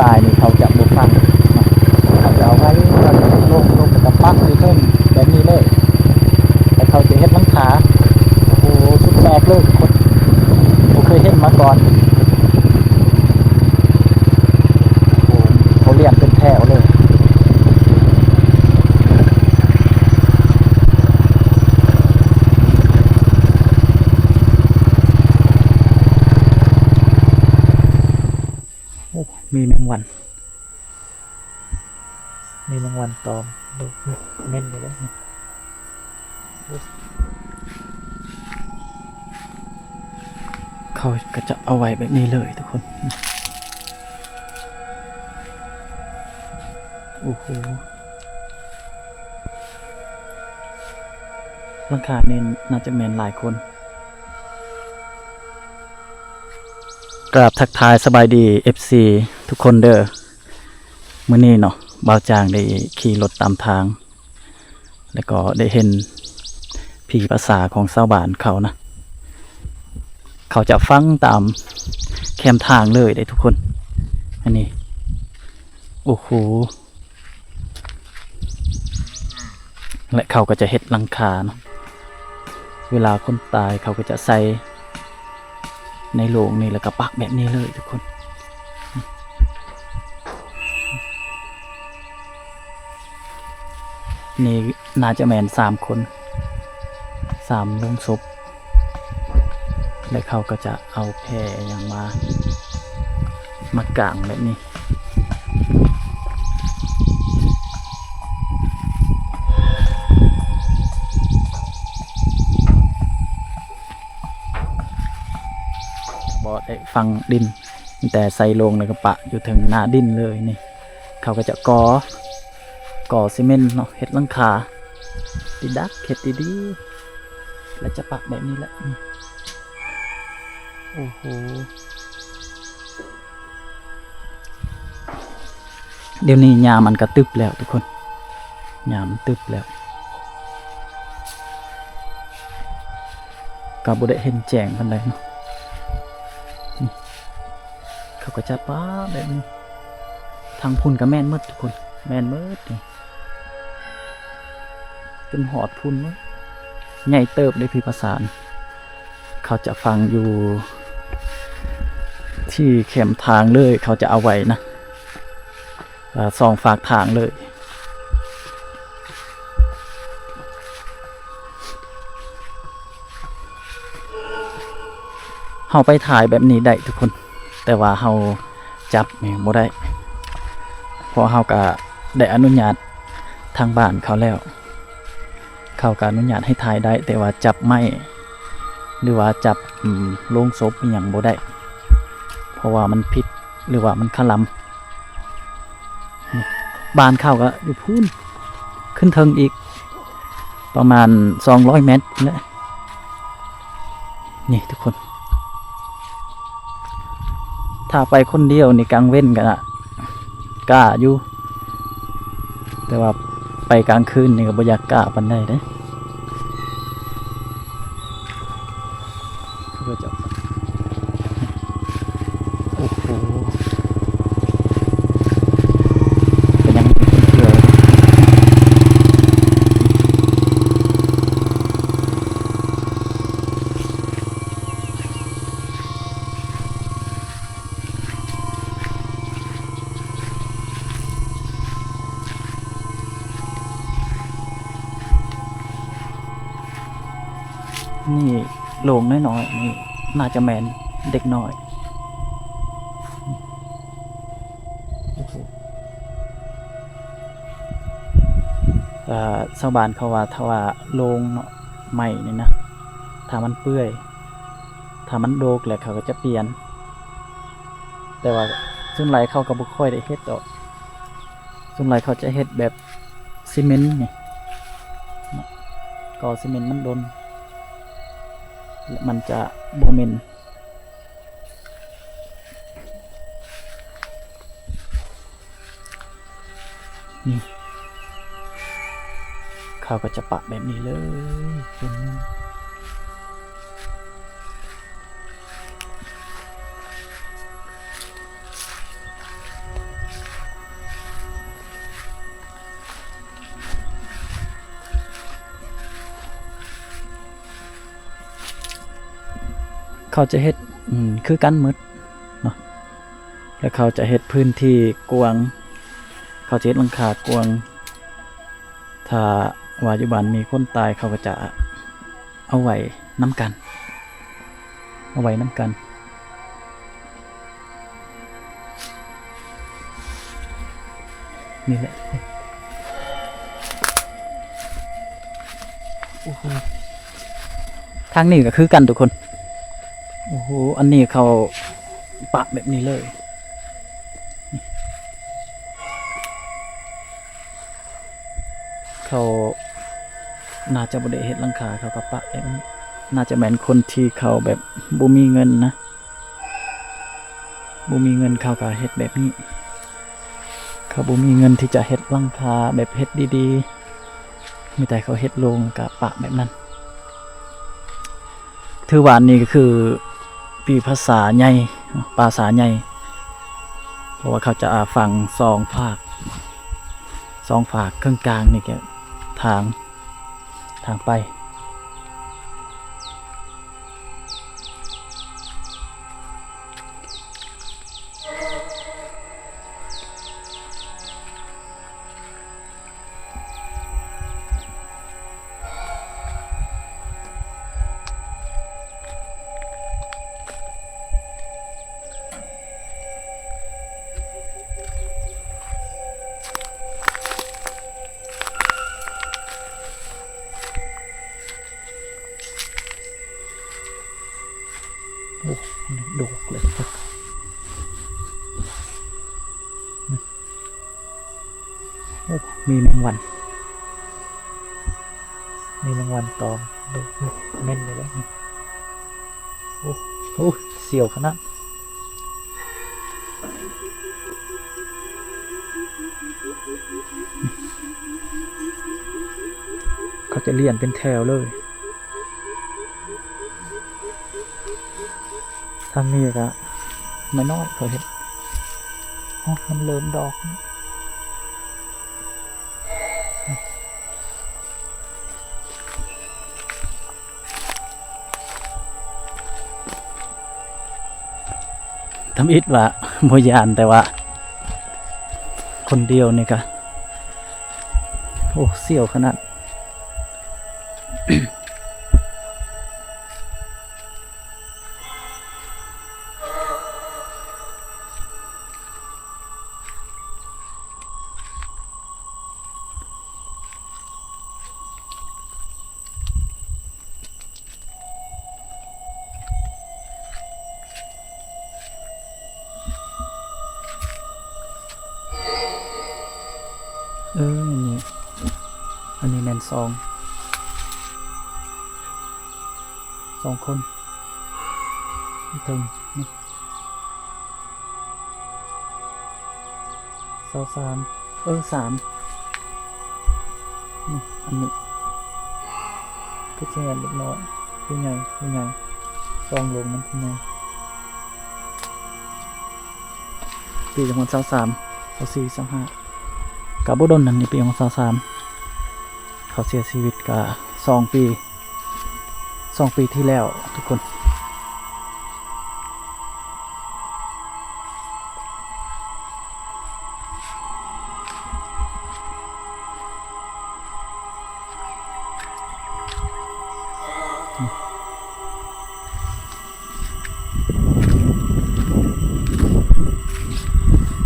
ຕາຍນີ້ເຂົາຈະບໍ່ຝັງເນາະ ເຂົາຈະເອົາໄວ້ລົງ ລົງແລ້ວກໍປັກຢູ່ເທິງແບບນີ້ເລີຍ ແລ້ວເຂົາຈະເຮັດຫຼັງຄາ. ໂອ້ໂຫ ສຸດແປກເລີຍທຸກຄົນ ບໍ່ເຄີຍເຫັນມາກ່ອນ. ໂອ້ ເຂົາລຽງເປັນແຖວເລີຍ. ໂອ້ ມີແມງວັນ ມີແມງວັນຕອມ ໂອ້ ເໝັນຢູ່ເດ້. ເຂົາກໍຈະເອົາໄວ້ແບບນີ້ເລີຍທຸກຄົນ. ໂອ້ໂຫ ຫຼັງຄານີ້ໜ້າຈະແມ່ນຫຼາຍຄົນ. ກາບທັກທາຍສະບາຍດີ ເອັຟຊີ ທຸກຄົນເດີ. ມື້ນີ້ເນາະ ບ່າວຈາງໄດ້ຂີ່ລົດຕາມທາງ ແລ້ວກໍໄດ້ເຫັນຜີພາສາຂອງຊາວບ້ານເຂົານະ ເຂົາຈະຝັງຕາມແຄມທາງເລີຍເດ້ທຸກຄົນ. ອັນນີ້ ໂອ້ໂຫ ແລະ ເຂົາກໍຈະເຮັດຫຼັງຄາເນາະ ເວລາຄົນຕາຍເຂົາກໍຈະໃສ່ໃນໂລງນີ້ ແລ້ວກໍປັກແບບນີ້ເລີຍທຸກຄົນ. ນີ້ໜ້າຈະແມ່ນສາມຄົນ ສາມໂລງສົບ ແລະ ເຂົາກໍຈະເອົາແພຫຍັງມາ ມາກາງແບບນີ້. ບໍ່ໄດ້ຝັງດິນ ມີແຕ່ໃສ່ໂລງ ແລ້ວກໍປະຢູ່ເທິງໜ້າດິນເລີຍນີ້. ເຂົາກໍຈະກໍ່ ກໍ່ຊີເມັນເນາະ ເຮັດຫຼັງຄາ ຕິດດັກ ເຮັດດີໆ ແລ້ວຈະປັກແບບນີ້ແຫຼະ. ໂອ້ໂຫ ດຽວນີ້ຫຍ້າມັນກະຕຶບແລ້ວທຸກຄົນ ຫຍ້າມັນຕຶບແລ້ວ ກໍບໍ່ໄດ້ເຫັນແຈ້ງປານໃດເນາະ. ເຂົາກໍຈະປະແບບນີ້ ທາງພຸ້ນກໍແມ່ນໝົດທຸກຄົນ ແມ່ນໝົດນີ້ ຈົນຮອດພຸ້ນເນາະ. ໃຫຍ່ເຕີບເດ້ ຜີພາສານ ເຂົາຈະຝັງຢູ່ທີ່ແຄມທາງເລີຍ ເຂົາຈະເອົາໄວ້ນະ ເອີ ສອງຟາກທາງເລີຍ. ເຮົາໄປຖ່າຍແບບນີ້ໄດ້ທຸກຄົນ ແຕ່ວ່າເຮົາຈັບນີ້ບໍ່ໄດ້ ເພາະເຮົາກະໄດ້ອະນຸຍາດທາງບ້ານເຂົາແລ້ວ ເຂົາກະອະນຸຍາດໃຫ້ຖ່າຍໄດ້ ແຕ່ວ່າຈັບໄມ້ ຫຼືວ່າຈັບ ອືມ ໂລງສົບອີ່ຫຍັງບໍ່ໄດ້ ເພາະວ່າມັນຜິດ ຫຼືວ່າມັນຄະລຳ. ບ້ານເຂົາກໍຢູ່ພຸ້ນ ຂຶ້ນເທິງອີກປະມານສອງຮ້ອຍແມັດພຸ້ນແຫຼະ. ນີ້ທຸກຄົນ ຖ້າໄປຄົນດຽວນີ້ກາງເວັນກໍກ້າຢູ່ ແຕ່ວ່າໄປກາງຄືນນີ້ກໍບໍ່ຢາກກ້າປານໃດເດ້. ເຂົາເຈົ້າ ໂອ້ໂຫ ເປັນຫຍັງເປັນຄົນທ່ຽວ. ນີ້ໂລງນ້ອຍໆ ນີ້ໜ້າຈະແມ່ນເດັກນ້ອຍ. ໂອ້ໂຫ ເອີ ຊາວບ້ານເຂົາວ່າ ຖ້າວ່າໂລງເນາະ ໄມ້ນີ້ນະ ຖ້າມັນເປື່ອຍ ຖ້າມັນໂດກແລ້ວເຂົາກໍຈະປ່ຽນ ແຕ່ວ່າສ່ວນຫຼາຍເຂົາກໍບໍ່ຄ່ອຍໄດ້ເຮັດດອກ ສ່ວນຫຼາຍເຂົາຈະເຮັດແບບຊີເມັນນີ້ ກໍຊີເມັນມັນດົນ ແລະ ມັນຈະບໍ່ເໝັນ. ນີ້ ເຂົາກໍຈະປະແບບນີ້ເລີຍ. ເຂົາຈະເຮັດ ອືມ ຄືກັນໝົດເນາະ ແລ້ວເຂົາຈະເຮັດພື້ນທີ່ກວ້າງ ເຂົາຈະເຮັດຫຼັງຄາກວ້າງ. ຖ້າວ່າຢູ່ບ້ານມີຄົນຕາຍ ເຂົາກໍຈະເອົາໄວ້ນຳກັນ ເອົາໄວ້ນຳກັນ ນີ້ແຫຼະ. ໂອ້ໂຫ ທາງນີ້ກໍຄືກັນທຸກຄົນ. ໂອ້ໂຫ ອັນນີ້ເຂົາປະແບບນີ້ເລີຍ. ເຂົາໜ້າຈະບໍ່ໄດ້ເຮັດຫຼັງຄາ ເຂົາກໍປະແບບນີ້. ໜ້າຈະແມ່ນຄົນທີ່ເຂົາແບບບໍ່ມີເງິນນະ ບໍ່ມີເງິນເຂົາກໍເຮັດແບບນີ້. ເຂົາບໍ່ມີເງິນທີ່ຈະເຮັດຫຼັງຄາແບບເຮັດດີໆ ມີແຕ່ເຂົາເຮັດໂລ່ງແລ້ວກໍປະແບບນັ້ນ. ຖືວ່າອັນນີ້ກໍຄືປີພາສາໃຫຍ່ ປາສາໃຫຍ່ ເພາະວ່າເຂົາຈະ ອາ ຝັງສອງຟາກ ສອງຟາກ ເຄິ່ງກາງນີ້ກໍທາງ ທາງໄປ. ໂອ້ ດອກເລີຍ ໂອ້ ມີແມງວັນ ມີແມງວັນຕອມ ໂອ້ ແມ່ນຢູ່ເດ້. ໂອ້ ໂອ້ ສຽວຂະໜາດ ເຂົາຈະລຽນເປັນແຖວເລີຍ. ທາງນີ້ກະນ້ອຍໆ ເຂົາເຮັດ ອໍ ມັນເລີ່ມດອກ. ທຳອິດວ່າບໍ່ຢ້ານ ແຕ່ວ່າຄົນດຽວນີ້ກະ ໂອ້ ສຽວຂະໜາດ. ເອີ ອັນນີ້ ອັນນີ້ແມ່ນສອງ ສອງຄົນ ເທິງນີ້ ຊາວສາມ ເອີ ສາມ ນີ້ ອັນນີ້ ຄືຊິແມ່ນເດັກນ້ອຍ ຜູ້ໃຫຍ່ ຜູ້ໃຫຍ່ ສອງໂລງນັ້ນຜູ້ໃຫຍ່ ປີສອງພັນຊາວສາມ ຊາວສີ່ ຊາວຫ້າ ກະບໍ່ດົນນັ້ນນີ້ ປີສອງພັນຊາວສາມ ເຂົາເສຍຊີວິດກະສອງປີ ສອງປີທີ່ແລ້ວທຸກຄົນ.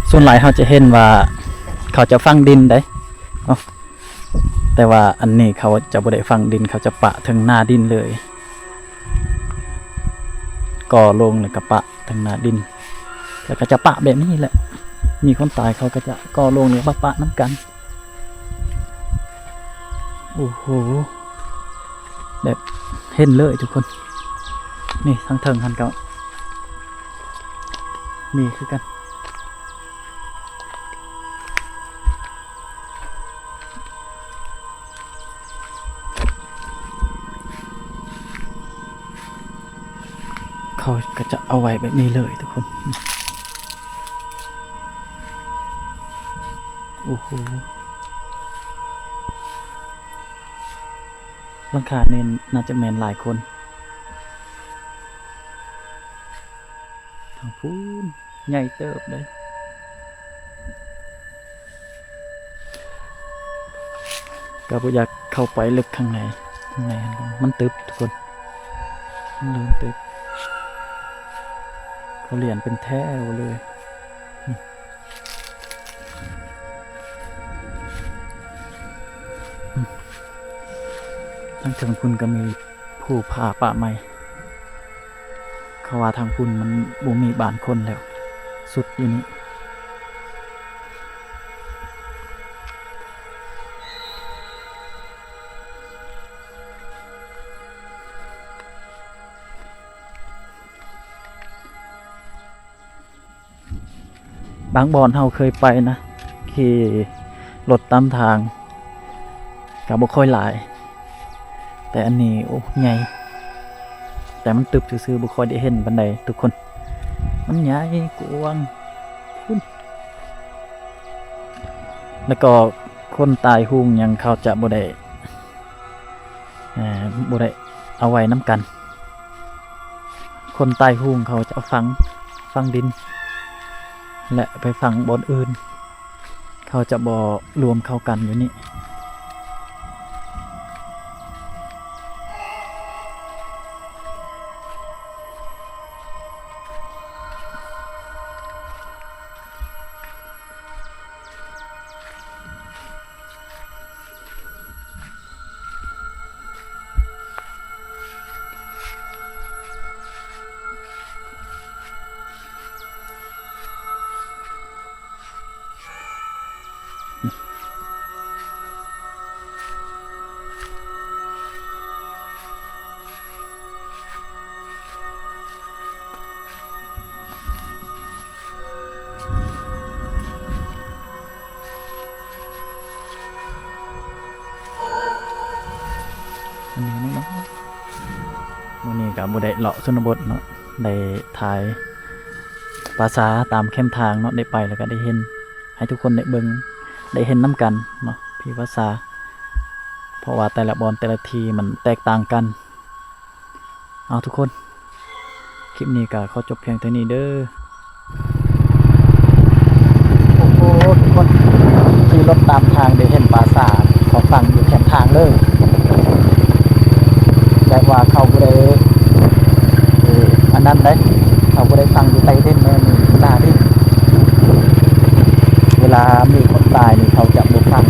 ສ່ວນຫຼາຍເຮົາຈະເຫັນວ່າເຂົາຈະຝັງດິນເດ້ເນາະ ແຕ່ວ່າອັນນີ້ເຂົາຈະບໍ່ໄດ້ຝັງດິນ ເຂົາຈະປະເທິງໜ້າດິນເລີຍ ກໍ່ໂລ່ງແລ້ວກະປະເທິງໜ້າດິນ ແລ້ວກະຈະປະແບບນີ້ແຫຼະ ມີຄົນຕາຍເຂົາກະຈະກໍ່ໂລ່ງແລ້ວມາປະນຳກັນ. ໂອ້ໂຫ ແບບເຫັນເລີຍທຸກຄົນ ນີ້ທາງເທິງຫັ້ນກະມີຄືກັນ. ເຂົາກະຈະເອົາໄວ້ແບບນີ້ເລີຍທຸກຄົນ ໂອ້ໂຫ ຫຼັງຄານີ້ໜ້າຈະແມ່ນຫຼາຍຄົນ. ພຸ້ນ ໃຫຍ່ເຕີບເດ້. ກໍບໍ່ຢາກເຂົ້າໄປເລິກຂ້າງໃນ ຂ້າງໃນມັນຕຶບທຸກຄົນ ມັນເລີ່ມຕຶບ ເຂົາລຽນເປັນແຖວເລີຍ. ທາງເທິງພຸ້ນກໍມີພູຜາປ່າໄມ້ ເຂົາວ່າທາງພຸ້ນມັນບໍ່ມີບ້ານຄົນແລ້ວ ສຸດຢູ່ນີ້. ບາງບ່ອນເຮົາເຄີຍໄປນະ ຂີ່ລົດຕາມທາງກໍບໍ່ຄ່ອຍຫຼາຍ ແຕ່ອັນນີ້ ໂອ້ ໃຫຍ່ ແຕ່ມັນຕຶບຊື່ໆ ບໍ່ຄ່ອຍໄດ້ເຫັນປານໃດທຸກຄົນ ມັນໃຫຍ່ກວ້າງພຸ້ນ. ແລ້ວກໍຄົນຕາຍໂຫງຫຍັງເຂົາຈະບໍ່ໄດ້ ເອີ ບໍ່ໄດ້ເອົາໄວ້ນຳກັນ. ຄົນຕາຍໂຫງເຂົາຈະເອົາຝັງ ຝັງດິນ ແລະ ໄປຝັງບ່ອນອື່ນ ເຂົາຈະບໍ່ລວມເຂົ້າກັນຢູ່ນີ້. ອັນນີ້ເນາະ ມື້ນີ້ກໍບໍ່ໄດ້ເລາະຊົນນະບົດເນາະ ໄດ້ຖ່າຍປ່າຊ້າຕາມແຄມທາງເນາະ ໄດ້ໄປແລ້ວກໍໄດ້ເຫັນ ໃຫ້ທຸກຄົນໄດ້ເບິ່ງ ໄດ້ເຫັນນຳກັນເນາະ ທີ່ປ່າຊ້າ ເພາະວ່າແຕ່ລະບ່ອນແຕ່ລະທີ່ມັນແຕກຕ່າງກັນ. ເອົາ ທຸກຄົນ ຄລິບນີ້ກໍຂໍຈົບພຽງເທົ່ານີ້ເດີ. ໂອ້ໂຫ ທຸກຄົນ ຂີ່ລົດຕາມທາງໄດ້ເຫັນປ່າຊ້າສອງຝັ່ງຢູ່ແຄມທາງເລີຍ ແບບວ່າເຂົາບໍ່ໄດ້ ເອີ ອັນນັ້ນເດ້ ເຂົາບໍ່ໄດ້ຝັງຢູ່ໃຕ້ດິນເດ້ ຢູ່ໜ້າດິນ. ເວລາມີຄົນຕາຍນີ້ ເຂົາຈະບໍ່ຝັງ